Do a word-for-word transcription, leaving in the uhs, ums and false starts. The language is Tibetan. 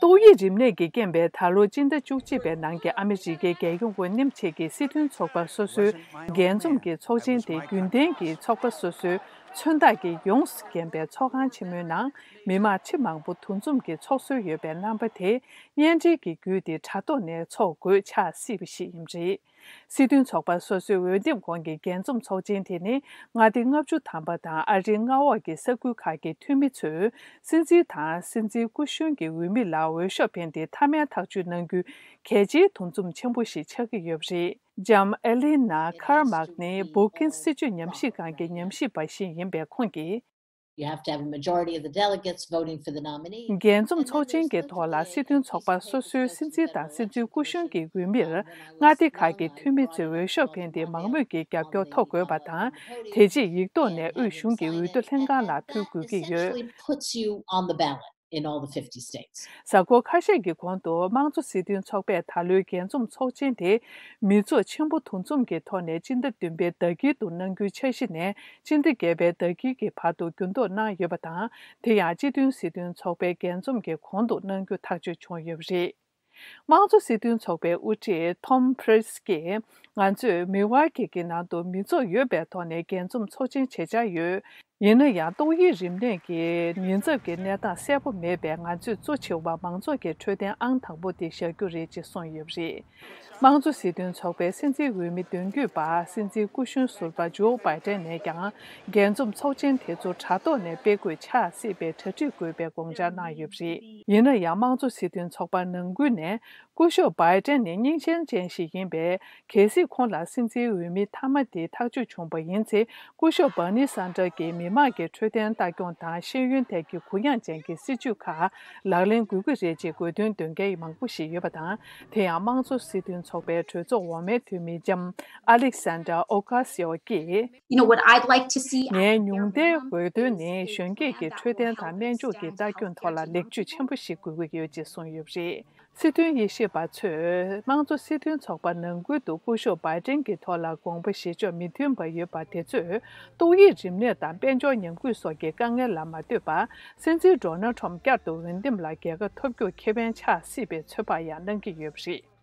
ཏོག་དབྱིབས་རིམས་ནད་ཀྱིས་རྐྱེན་པས་ད་ལོ་སྤྱི་ཟླ་བཅུ་གཅིག་པའི་ནང་གི་ཨ་མི་རི་ཀའི་རྒྱལ་ཡོངས་དབུ་མཉམ་ཆེད་ཀྱི་སྲིད་དོན་ཚོགས་པ་སོ་སོའི་རྒྱས་འཛོམས་ཀྱི་ཚོགས་ཆེན་དེ་རྒྱུན་ལྡན་གྱི་ཚོགས་པ་སོ་སོའི་མཚོན་རྟགས་ཀྱིས་ཡོངས་སུ་བརྒྱན་པའི་ཚོགས་ཁང་ཆེན་མོའི་ནང་མི་མང་ཁྲི་མང་པོ་འདུ་འཛོམས་ཀྱིས་ཚོགས་སྲོལ་ཡོད་པའི་རྣམ་པ་དེ་བརྙན་འཕྲིན་གྱི་བརྒྱུད་དེ་དྲ་ཐོག་ནས་ཚོགས་དགོས་ཆགས་སྲིད་པ་ཞིག་ཡིན་པ་རེད། སྲིད་དོན་ཚོགས་པ་སོ་སོའི་འོས་འདེམས་གོང་གི་རྒྱས་འཛོམས་ཚོགས་ཆེན་དེ་ནི་མངའ་སྡེ་ལྔ་བཅུ་ཐམ་པ་དང་ཨ་རིའི་མངའ་འོག་གི་ས་ཁུལ་ཁག་གི་འཐུས་མི་ཚོས་སྲིད་འཛིན་དང་སྲིད་འཛིན་སྐུ་གཞོན་གྱི་འོས་མི་ལ་འོས་ཤོག་འཕེན་ཏེ་མཐའ་མའི་ཐག་གཅོད་གནང་རྒྱུའི་གལ་ཆེའི་འདུ་འཛོམས་ཆེན་པོ་ཞིག་ཆགས་ཀྱི་ཡོད་པ་རེད། ལྕམ་ཨེ་ལི་ན་ཁར་མག་ནི་བྷུ་ཀིན་སྲིད་བྱུས་ཉམས་ཞིབ་ཁང་གི་ཉམས་ཞིབ་པ་ཞིག་ཡིན་པས་ཁོང་གིས། You have to have a majority of the delegates voting for the nominee. རྒྱས་འཛོམས་ཚོགས་ཆེན་གྱི་ཐོག་ལ་སྲིད་དོན་ཚོགས་པ་སོ་སོའི་སྲིད་འཛིན་དང་སྲིད་འཛིན་སྐུ་གཞོན་གྱི་འོས་མིར་མངའ་སྡེ་ཁག་གི་འཐུས་མི་ཚོས་འོས་ཤོག་འཕེན་ཏེ་མང་མོས་ཀྱི་རྒྱབ་སྐྱོར་ཐོབ་དགོས་པ་དང་། དེ་རྗེས་ཡིག་ཐོག་ནས་དབུས་གཞུང་གི་འོས་བསྡུ་ལྷན་ཁང་ལ་ཕུལ་དགོས་ཀྱི་ཡོད། Actually puts you on the ballot in all the fifty states. གཟའ་འཁོར་ཁ་ཤས་ཀྱི་གོང་དུ་དམངས་གཙོ་སྲིད་དོན་ཚོགས་པས་ད་ལོའི་རྒྱས་འཛོམས་ཚོགས་ཆེན་དེ་མི་ཚོགས་ཆེན་པོ་འདུ་འཛོམས་ཀྱི་ཐོག་ནས་སྤྱི་ཟླ་བདུན་པའི་ཟླ་དཀྱིལ་དུ་གནང་རྒྱུའི་འཆར་གཞི་ནས་སྤྱི་ཟླ་བརྒྱད་པའི་ཟླ་དཀྱིལ་གྱི་བར་དུ་འགྱུར་ལྡོག་གནང་ཡོད་པ་དང་། དེ་ཡང་སྤྱི་མཐུན་སྲིད་དོན་ཚོགས་པའི་རྒྱས་འཛོམས་ཀྱི་གོང་དུ་གནང་རྒྱུ་ཐག་གཅོད་བྱུང་ཡོད་པ་རེད། དམངས་གཙོ་སྲིད་དོན་ཚོགས་པའི་དབུ་ཁྲིད་ཐོམ་ཕི་རི་སི་ཀྱིས། ང་ཚོས་མིལ་ཝཱ་ཀི་གི་ནང་དུ་མི་ཚོགས་ཡོད་པའི་ཐོག་ནས་རྒྱས་འཛོམས་ཚོགས་ཆེན་བྱེད་འཆར་ཡོད། ཡིན་ན་ཡང་ཏོག་དབྱིབས་རིམས་ནད་ཀྱི་ཉེན་ཚབས་ཀྱི་གནས་སྟངས་གསལ་པོ་མེད་པས། ང་ཚོས་གཙོ་ཆེ་བ་མང་ཚོགས་ཀྱི་འཕྲོད་བསྟེན་ཨང་དང་པོ་དེ་བཞག་རྒྱུ་རེད་ཅེས་གསུངས་ཡོད་པ་རེད། དམངས་གཙོ་སྲིད་དོན་ཚོགས་པའི་སྲིད་འཛིན་འོས་མི་མདུན་སྐྱོད་པ་སྲིད་འཛིན་སྐུ་གཞོན་ཟུར་པ་ཇོ་བྷའི་ཏན་ནས་ཀྱང་རྒྱས་འཛོམས་ཚོགས་ཆེན་དེ་ཚོ་དྲ་ཐོག་ནས་སྤེལ་དགོས་ཆགས་སྲིད་པའི་གྲ་སྒྲིག་དགོས་པའི་དགོངས་འཆར་གནང་ཡོད་པ་རེད། ཡིན་ན་ཡང་དམངས་གཙོ་སྲིད་དོན་ཚོགས་པ་ནང་ཁུལ་ནས་སྐུ་ཞབས་བྷའི་ཏན་ནི་སྙིང་རྗེ་ཅན་ཞིག་ཡིན་པས། གལ་སྲིད་ཁོང་ལ་སྲིད་འཛིན་འོས་མི་མཐའ་མ་དེ་ཐག་གཅོད་བྱུང་བ་ཡིན་ཚེ། སྐུ་ཞབས་བྷར་ནི་སན་ཏྲ་གིས་མི་དམངས་ཀྱི་འཕྲོད་བསྟེན་ལྟ་སྐྱོང་དང་ཤེས་ཡོན་ཐད་ཀྱི་གུ་ཡངས་ཅན་གྱི་སྲིད་ཇུས་ཁག་ལག་ལེན་དགོས་ཀྱི་རེད་ཅེས་དགོས་འདུན་འདོན་མཁན་མང་པོ་ཞིག་ཡོད་པ་དང་། དེ་ཡང་དམངས་གཙོ་སྲིད་དོན་ཚོགས་པའི་གྲོས་ཚོགས་འོག་མའི་འཐུས་མི་ལྕམ་ཨ་ལེག་སན་ཏྲ་ཨོ་ཀ་སི་ཨོ་ཀྱིས། You know, what I'd like to see. ངའི་ཉུང་མཐའི་དགོས་འདུན་ནི་གཞོན་སྐྱེས་ཀྱི་འཕྲོད་བསྟེན་དང་སྨན་བཅོས་ཀྱི་ལྟ་སྐྱོང་ཐོག་ལ་ལེགས་བཅོས་ཆེན་པོ་ཞིག་དགོས་ཀྱི་ཡོད་ཅེས་གསུངས་ཡོད་པ་རེད། སྲིད་དོན་དབྱེ་ཞིབ་པ་ཚོས་དམངས་གཙོ་སྲིད་དོན་ཚོགས་པ་ནང་ཁུལ་དུ་སྐུ་ཞབས་བྷའི་ཏན་གྱི་ཐོག་ལ་དགོངས་པ་བཞེས་ཕྱོགས་མི་མཐུན་པ་ཡོད་པ་དེ་ཚོས་ཏོག་དབྱིབས་རིམས་ནད་དང་དཔལ་འབྱོར་ཉམས་རྒུད་སོགས་ཀྱི་དཀའ་ངལ་ལ་མ་ལྟོས་པར་སྲིད་འཛིན་ཌོ་ནལ་ཁྲོམ་བསྐྱར་དུ་འོས་འདེམས་ལ་རྒྱལ་ཁ་ཐོབ་རྒྱུར་ཁེ་ཕན་ཆགས་སྲིད་པའི་ཚོད་དཔག་ཡང་གནང་གི་ཡོད་པ་རེད།